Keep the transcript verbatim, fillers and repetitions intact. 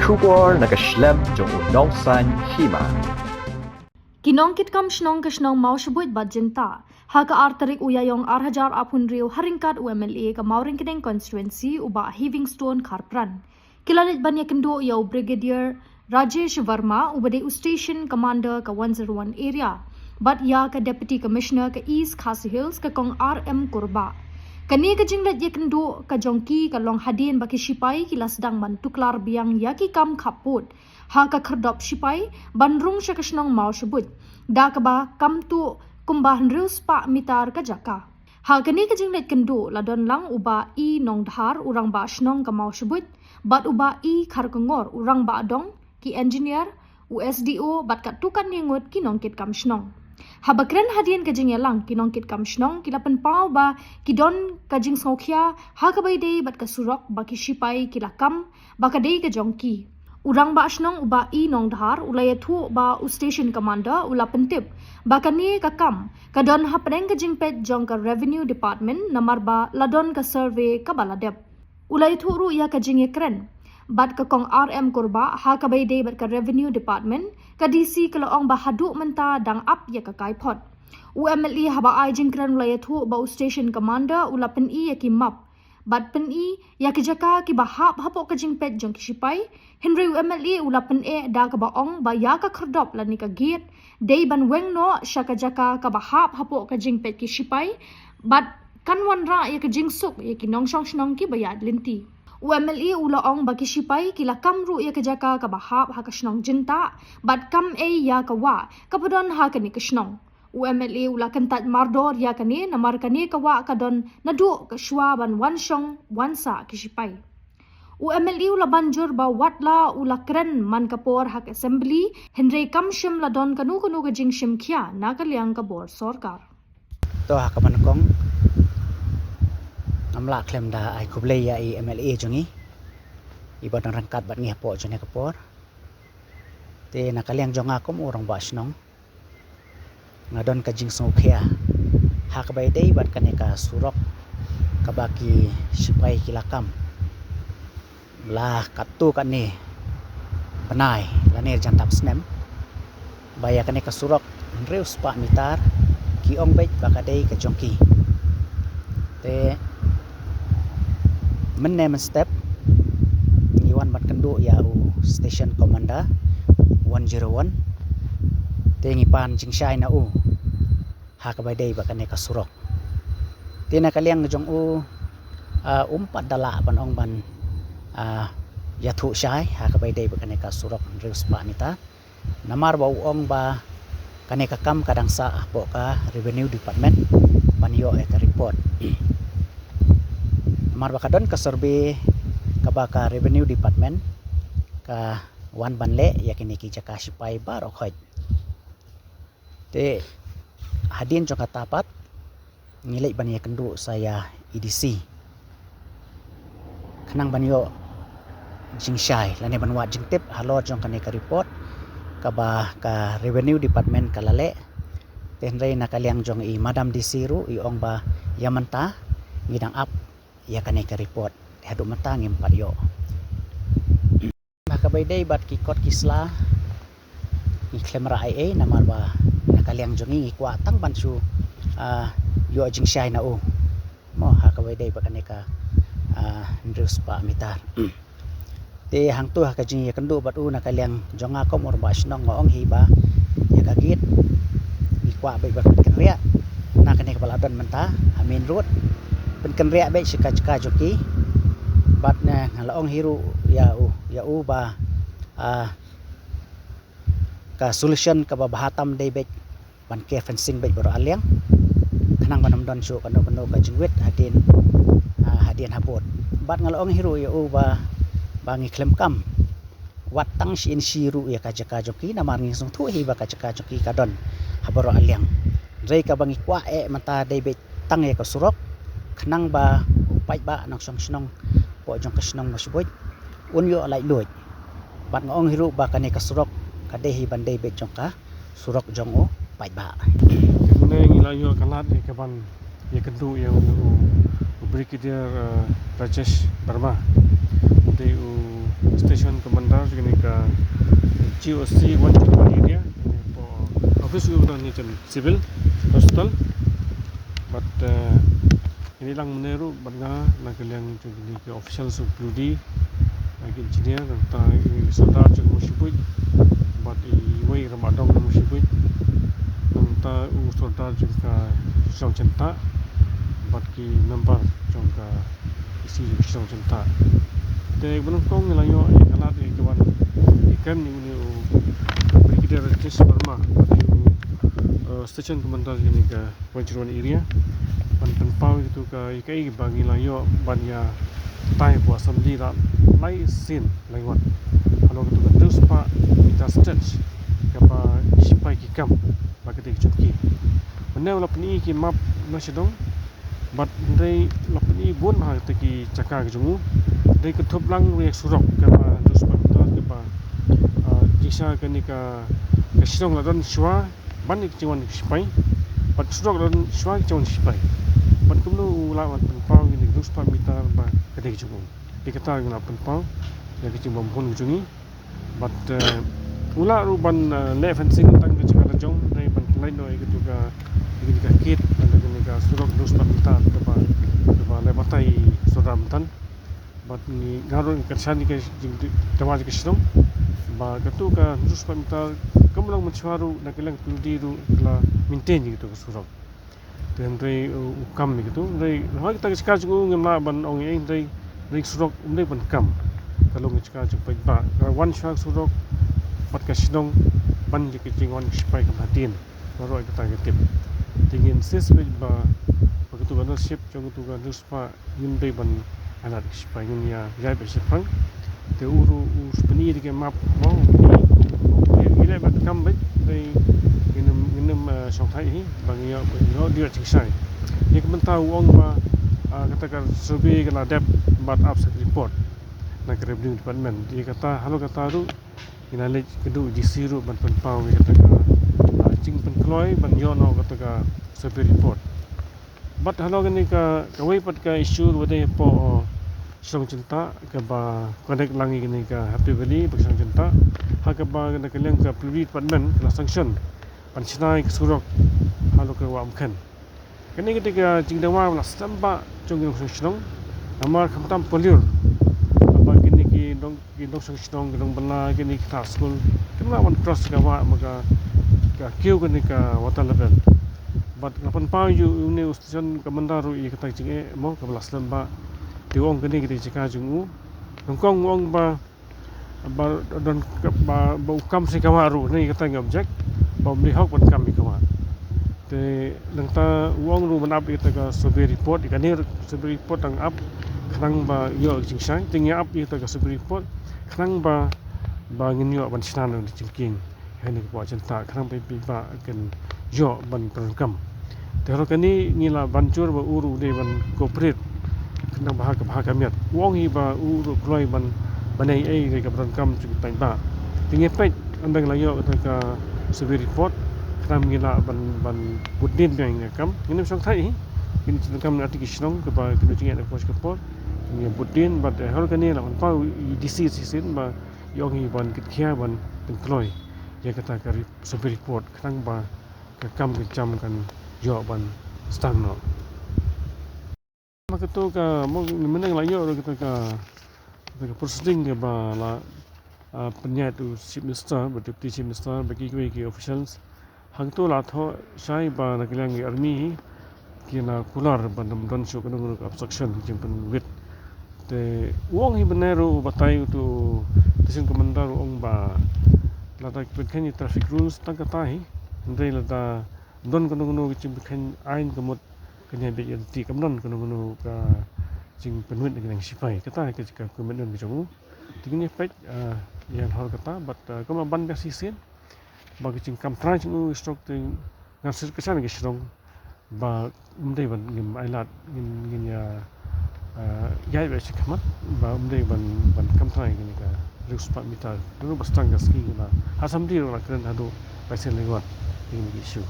Khubor na ka shlem jong u Nongsaiñ Hima. Ki nongkitkam shnong ka shnong Mawshbuit bad Jyntah ha ka ar tarik u Ïaiong ar hajar arphew hynriew ha ryngkat u M L A ka Mawryngkneng constituency u Bah Heavingstone Kharpran ki la leit ban ïakynduh ïa u Brigadier Rajesh Verma uba dei u Station Commander ka one zero one area bad ïa ka Deputy Commissioner ka East Khasi Hills ka Kong R M Kurbah. Kane ka jingleit ïakynduh ka jong ki ka long hadien ba ki shipai ki la sdang ban tuklar biang ïa ki kam khappud ha ka khyrdop shipai ban rung sha ka shnong Mawshbuit da kaba kam tuh kumba hynriew spah mitar ka jaka. Ha kane ka jingleit kynduh la don lang u Bah E Nongdhar u rangbah shnong ka Mawshbuit bad u Bah E Kharkongor u rangbah dong, ki engineer, u S D O bad katto katne ngut ki nongkitkam shnong. Haba kren hadien ka jingïalang ki nongkitkam shnong ki la pynpaw ba ki don ka jingsngewkhia ha kaba ïadei bad ka surok ba ki shipai ki la kam ba ka dei ka jong ki. U rangbah shnong u Bah E Nongdhar u la ïathuh ba u Station Commander u la pyntip ba kane ka kam ka don hapdeng ka jingpeit jong ka Revenue Department namar ba la don ka survey kaba la dep. U la ïathuh ruh ïa ka jingïakren bad ka Kong R M Kurbah ha kaba ïadei bad ka Revenue Department, ka D C ka la ong ba haduh mynta dang ap ïa ka kaiphod. U M L A haba ai jingkren u la ïathuh ba u Station Commander u la pyni ïa ki map bad pyni ïa ki jaka kiba hap hapoh ka jingpeit jong ki shipai, hynrei u M L A u la pyneh da kaba ong ba ïa ka khyrdop lane ka gate dei ban weng noh sha ka jaka kaba hap hapoh ka jingpeit ki shipai bad kan wanrah ïa ka jingsuk ïa ki nongshong shnong kiba ïaid lynti. U M L A u la ong ba ki shipai ki la kam ruh ïa ka jaka kaba hap ha ka shnong Jyntah bad kam ei ïa ka wah kaba don ha kane ka shnong. U M L A u la kyntait mardor ïa kane namar kane ka wah ka don naduh ka shuwa ban wan shong wan sah ki shipai. U M L A u la ban jur ba wat la u la kren man ka por ha ka assembly, hynrei kam shym la don kano kano ka jingshim khia na ka liang ka bor sorkar. To ha kaba nyngkong ngam lah khlem da ai khublei ïa i M L A jong ngi iba don ryngkat bad ngi hapoh jong kane ka por. Te na ka liang jong nga kum u rangbah shnong nga don ka jingsngewkhia ha kaba ïadei bad kane ka surok kaba ki shipai ki la kam la katto katne bnai lane jan dap snem ba ïa kane ka surok hynriew spah mitar ki ong beit ba ka dei ka jong ki. Te mynne mynstep ngi wan ban kynduh ïa u Station Commander one zero one. Te ngi pan jingshai na u ha kaba ïadei bad kane ka surok. Te na ka liang jong u, ah, um pat da lah ban ong ban, ah, ïathuh shai ha kaba ïadei bad kane ka surok hynriew spah mitar. Namar ba u ong ba kane ka kam ka dang sah hapoh ka Revenue Department ban ïoh ïa ka report. Namar ba ka don ka survey kaba ka Revenue Department ka wan ban leh ïa kine ki jaka shipai baroh khoit. Te hadien jong kata pat ngi leit ban ïakynduh sa ïa i D C khnang ban ïoh jingshai lane ban wad jingtip halor jong kane ka report kaba ka Revenue Department ka la leh. Te hynrei na ka liang jong i Madam D C ruh i ong ba ïa mynta ngi dang ap ïa kane ka report, haduh mynta ngim pat ïoh. Ha kaba ïadei bad ki kot ki sla ngi khlem rah ei ei namar ba na ka liang jong ngi ngi kwah tang ban shu, ah, ïoh jingshai na u mo ha kaba ïadei bad kane ka, ah, hynriew spah mitar. Te hangto ha ka jingïakynduh bad u na ka liang jong nga kum u rangbah shnong nga ong hi ba ïa ka gate ngi kwah beit ba pynkynriah na kane kaba la don mynta ha main road, pynkynriah beit sha ka jaka jong ki. Bad nga la ong hi ruh ïa u, ïa u ba, ah, ka solution kaba bha tam dei beit ban ker fencing beit baroh arliang khnang ban ym don shuh kano kano ka jingwit hadien, ah, hadien habud. Bad nga la ong hi ruh ïa u ba, ba ngi khlem kam wat tang shi inshi ruh ïa ka jaka jong ki namar ngi sngewthuh hi ba ka jaka jong ki ka don ha baroh arliang. Hynrei kaba ngi kwah eh mynta dei beit tang ïa ka surok khnang ba u paidbah nongshong shnong hapoh jong ka shnong Mawshbuit un ïoh laitluid. Bad nga ong hi ruh ba kane ka surok ka dei hi ban dei beit jong ka surok jong u paidbah. Kane ngi la ïoh ka lad ïa ka ban ïakynduh ïa u, u Brigadier, eh, Rajesh Verma. U dei u Station Commander jong U C one zero one area, ne po office u dang ni chen civil hospital. But, eh, ini lang mene ru, but nga na ka liang jong kini ki official su pludi, na ki engineer, nangta i sordar jong Mushibuit, but i wei Ramadong Mushibuit, nangta u sordar jong ka Shnong Chenta, but ki member jong ka isi jong ka Shnong Chenta. Te ba nyngkong ngi la ïoh ïa ka lad ïa ka wan ïa ka kem ni u ne u Brigadier Rajesh Verma, u, uh, Station Commander jong kane ka Wajirwan area. Ban pynpaw ïa katu ka ïa kaei ba ngi la ïoh ban ïa tai hapoh assembly la lai sien lai wat. Halor katu ka hynriew spah meter stretch kaba ki shipai ki kam ba ka dei ka jong ki. Mynne u la pyni ki map na shnong. Bad hynrei la pyni bun ha kata ki jaka ka jong u. Hynrei ka thup lang ruh ïa ka surok kaba hynriew spah meter kaba, ah, jingshisha kane ka, ka shnong la don shuwa ban ïa ka jingwan ka shipai. Bad surok la don shuwa ka jingwan shipai. Bad kumno u lah ban pynpaw ïa kane ka hynriew spah meter ba ka dei ka jong u. Te kata ngi la pynpaw ïa ka jingbym hun ka jong ngi. Bad, eh, u lah ruh ban, eh, leh fencing tang ka jaka la jong, hynrei ban pynlait noh ïa katu ka, ïa katu ka gate, ïa katu ka surok hynriew spah meter kaba, kaba leh batai sordar mynta. Bad ngi nga ruh nga kyrshan ïa ka jingdawa jong ka shnong ba katu ka hynriew spah meter kam long mynshuwa ruh na ka liang P W D ruh ka la maintain ïa katu ka surok. Te hynrei, uh, u kam ïa katu, hynrei ha kita ki jaka jong u ngim lah ban ong ei ei, hynrei, hynrei surok um dei ban kam. Ka long ki jaka jong paidbah, ka wan shuwa surok bad ka shnong ban ïa ka jingwan ka shipai kam hadien. Baroh kita ki tip. Te ngin insist beit ba, ba katu ka ownership jong katu ka hynriew spah ngim dei ban ailad ki shipai, ngin ïa ïaid beit shaphrang. Te u ruh u pyni da ki map mo, u pyni, u pyni leh ban kam beit, te ngin ym, ngin ym, eh, shongthait hi ba ngi ïoh, ngi ïoh dei jingshisha. Ïa ka mynta u ong ba, ah, kata ka survey ka la dep bad ap sa ka report na ka Revenue Department. Ïa kata, halor kata ruh ngi la leit kynduh D C ruh ban pynpaw ïa kata ka, ah, jingpynkloi ban ïoh noh kata ka survey report. Bad halor kane ka, kawei pat ka issue ruh dei hapoh, uh, Shnong Chenta kaba connect lang ïa kane ka Happy Valley bad Shnong Chenta. Ha kaba na ka liang ka P W D department ka la sanction ban shna ïa ka surok halor ka Wah Umkhen. Kane ka dei ka jingdawa ba la slem bha jong ki nongshong shnong. Namar khamtam Palir, haba kine ki nong ki nongshong shnong, ki nongbylla, kine ki kha skul kim lah ban cross ka wah, ma ka, ka kiew kane ka water level. Bad nga pynpaw ïa une u station commander ruh ïa kata ka jingeh mo kaba la slem bha. Te u ong kane ka dei ka jaka jong u. Nyngkong u ong ba, ba don ka, ba, ba u kam sha ka wah ruh, ne ïa kata ngi object, ba um dei hok ban kam ïa ka wah. Te nangta u ong ruh ban ap ïa kata ka survey report, ïa kane survey report dang ap khnang ba ïoh jingshai, te ngi ap ïa kata ka survey report khnang ba, ba ngin ïoh ban shna noh jingkieng ha kane ka Wah Chenta, khnang ba paidbah kin ïoh ban pyndonkam. Te halor kane ngi la ban jur ba u ruh u dei ban cooperate khnang ba ha ka, ba ha ka miet. U ong hi ba u ruh kloi ban, ban ai ei ei kaba donkam jong ki paidbah. Te ngi peit ynda ngi la ïoh kata ka survey report, khnang ngi lah ban, ban bud dien biang ïa ka kam. Ngin ym shongthait hi. Ngin ïa donkam na kata ki shnong kaba ki nongshong shnong ka por. Ngi bud dien bad, eh, halor kane la pynpaw ïa u D C shisien ba u ong hi ban kit khia ban pynkloi ïa kata ka re-, survey report khnang ba ka kam ka jam kan ïoh ban sdang noh. Ma katu ka, mo, mynne la ïoh ruh katu ka, katu ka proceeding kaba la, ah, pynïaid u Chief Minister, bad Deputy Chief Minister, bad kiwei ki officials. Hangtu la thoh shai ba na ka liang ki army hi ki la kular ban ym don shuh kano kano ka obstruction, jingpynwit. Te u ong hi mynne ruh, u batai utu Station Commander u ong ba lada ki pynkheiñ ïa traffic rules tang kata hi, hynrei lada don kano kano ka jingpynkheiñ aiñ ka mut ka ñiah beit ïa lynti, kam don kano kano ka jingpynwit na ka liang shipai. Kata ka, ka commitment ka jong u. Te ngin ïa peit, ah, ïa halor kata, bad, ah, kumba ban biang shisien ba ka jingkam trai jong u, stroke te ngan sngewsih kyrshan ïa ki shnong ba um dei ban ngim ailad, ngin, ngin ïa, ah, ïaid beit shakhmat, ba um dei ban, ban kam trai ïa kane ka hynriew spah meter. Ruh ba sdang ka sngi kaba ha assembly ruh la kren haduh lai sien lai wat ïa kine ki issue.